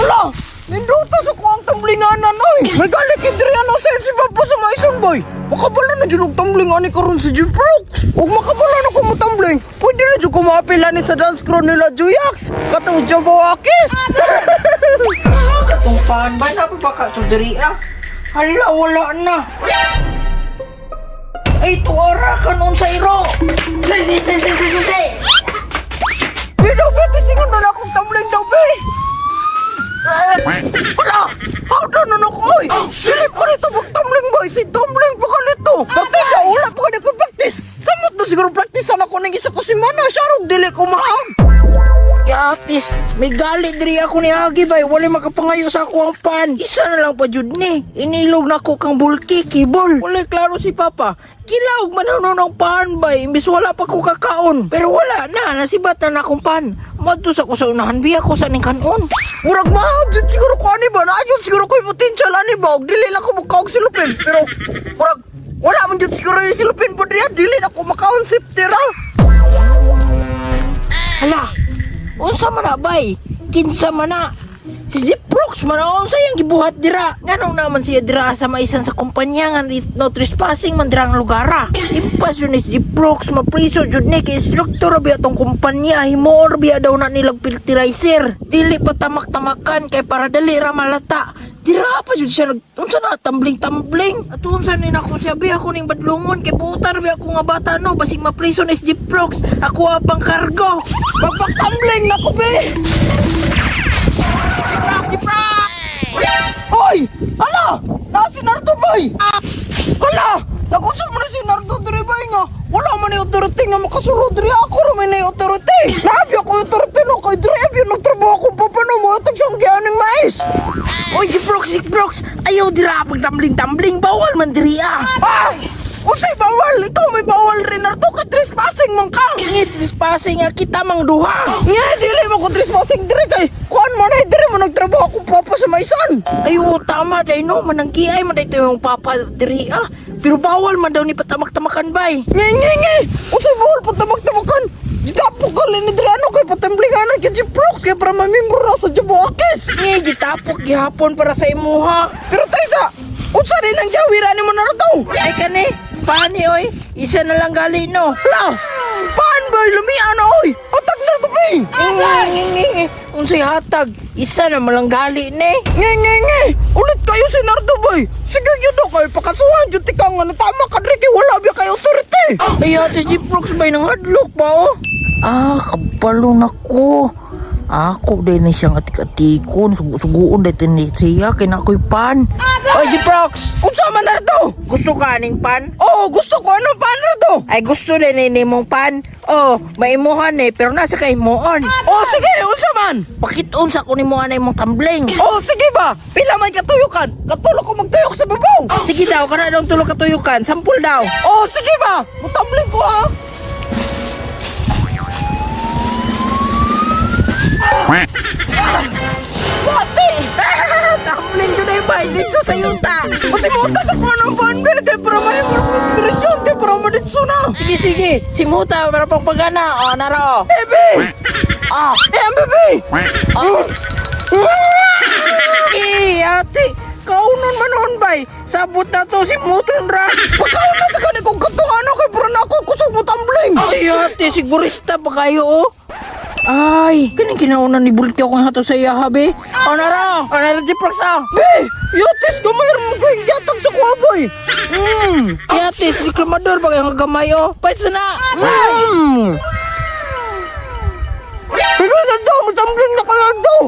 Hala! Nindota sa kuang tumblinganan oy! May galit kay Adriano sa si Papa sa Maison boy! Makabalo na dyan og tumbling ani karon si G-Brooks! Ug makabalo na ko mo tumbling, pwede na dyan ko maapila ni sa dance crew nila Juyax! Katong Jabawakis! Katong pan ba na pa ka to diri ah? Hala, wala na. Ay, tuara ka noon sa iro. Say, say, say, say, say, say. Di daw ba, tisingon na akong tumbling daw be! Hala! How na na ko oy! Dili pa nito magtumbling boy! Si tumbling pa ka nito! Partida, wala pa ka ko practice! Samot na siguro practice na ako ng isa ko si Mana! Sharog, dili ko mahawd! Yatis, may galit diri ako ni Agi bay, wala makapangayo sa ako ang pan. Isa na lang pa jud ni. Inilog na ko kang bulki kibol. Wala klaro si Papa. Kilaog man ano ng pan bay, imbis wala pa ko kakaon. Pero wala na, nasibatan na akong pan. Madto sa ko sa unahan biya ko sa ning kanon. Murag mahawd jud siguro ko ani ba? Naayod siguro ko yung potential ani ba? Og dili lang ko makaog silupin. Pero murag wala man jud siguro yung silupin po diya. Dili na ko makaon safety ra. Hala, unsa man na bay? Kinsa man na? Si Jeff Brooks man na, unsa yang gibuhat dira? Nganong naman siya dira sa maisan sa kumpanya nga no trespassing man dira ang lugar ah. Impas yun ni si Jeff Brooks, mapriso jud ni kay instructor ra biya tong kumpanya, himuon ra biya daw na nilang filterizer. Dili pa tamak-tamakan kay para dali ra malata. Dira pa jud siya nag unsa na tumbling-tumbling. At unsa ni nako siya bi ako ning badlongon kay butar bi ako nga bata no basig mapriso ni si Jeff Brooks. Ako apang kargo. Magpagtumbling na ko be. Si Prox! Hoy! Hala! Naa si Nardo bay! Hala! Nag-usap mo na si Nardo diri bay nga. Wala man ni authority nga makasulod diri ako ra man ni authority. Naabi ako authority no kay diri abi nagtrabaho akong papa no mo atag siyang gianing mais. Oy, si Brooks, si Brooks! Ayaw dira pag tumbling-tumbling, bawal man diri ah! Ay! Unsay bawal? Ikaw may bawal rin Nardo kay trespassing man ka. Ngi, trespassing nga kita mang duha! Nga, dili mo ko trespassing diri kay kuan mo na diri mo nagtrabaho akong papa sa maisan. Ay, oo, tama day no, mananggiay man day yung papa diri ah! Pero bawal man daw ni patamak-tamakan bay! Nga nga nga. Unsay bawal patamak-tamakan? Gitapok ka ni Adriano kay patamblingan kay Jeff Brooks kay para mamembro na sa Jabuakis. Ngi, gitapok gihapon para sa imuha! Pero taysa, unsa rin ang jawira ni mo na to? Ay kani, pani oy, isa na lang gali no! Hala, paan ba lumian na oy? Atag na to be. Ngi, ngi, ngi, ngi, unsay hatag, isa na malang gali ni! Nga nga nga. Ulit kayo si Nardo boy. Sige yun daw kayo pakasuhan jud tika nga natama ka diri kay wala biya kay authority. Ay, ate si Brooks bay nang hadlok ba oh? Ah, kabalo na ko. Ako din na siyang atik-atikon. Suguon dahil ni siya. Kaya na ako'y pan. Oy, si Brooks! Unsa man na to? Gusto ka aning pan? Oh, gusto ko anong pan na to? Ay, gusto din ni mong pan. Oh, maimuhan eh, pero nasa kaimuon. Oh, sige, unsa man? Pakiton sa kunin mo anay mong tumbling. Oh, sige ba? Pila man katuyukan? Katulog ko magtuyok sa babaw. Sige daw, kana daw tulog katuyukan. Sampul daw. Oh, sige ba? Mutambling ko ha. Pati! Tumbling ko na yung bay. Dito sa yuta. Kasi mo sa kuha ng panbe kay para may mo inspirasyon kay para maditso na. Sige, sige. Simuta para pang pagana. Oh, nara oh. Ebe! Ah, Eh, bebe! Oh. Eh, ate. Kaunon man noon bay. Sabot na to si Muton ra. Pagkaon na sa kani kong katong ano kay para na ako kusog mo tumbling. Ay, ate, sigurista pa kayo oh. Ay, kaning kinauna ni Bulky akong hato sa iya, habi. Oh, nara. Oh, nara, Jiprox, oh. Be! Yatis gamay ra mo kay yatag sa kuha boy. Ay, ate, reklamador ba kayong gamay, oh. Pwede na. Pero na daw, mutambling na kaya daw.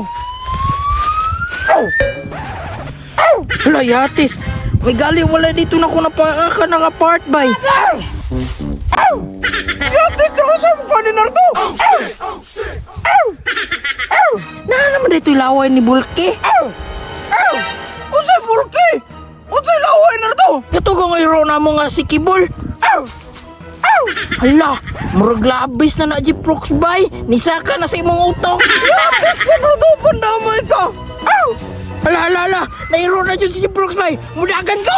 Hala, yatis. May gali wala dito na ko napaka nga part, bay. Yatis na sa mukha ni Nardo. Na naman dito yung laway ni Bulky. Unsay bulky? Unsay laway Nardo? Ito ko ngayon na mo nga si Kibol. Hala, murag labis na na Jiprox bay. Nisaka na sa imong utok. Yatis ka Nardo, pandamay ka. Hala, hala, hala. Nairo na dyan si Jiprox bay. Mudagan ko!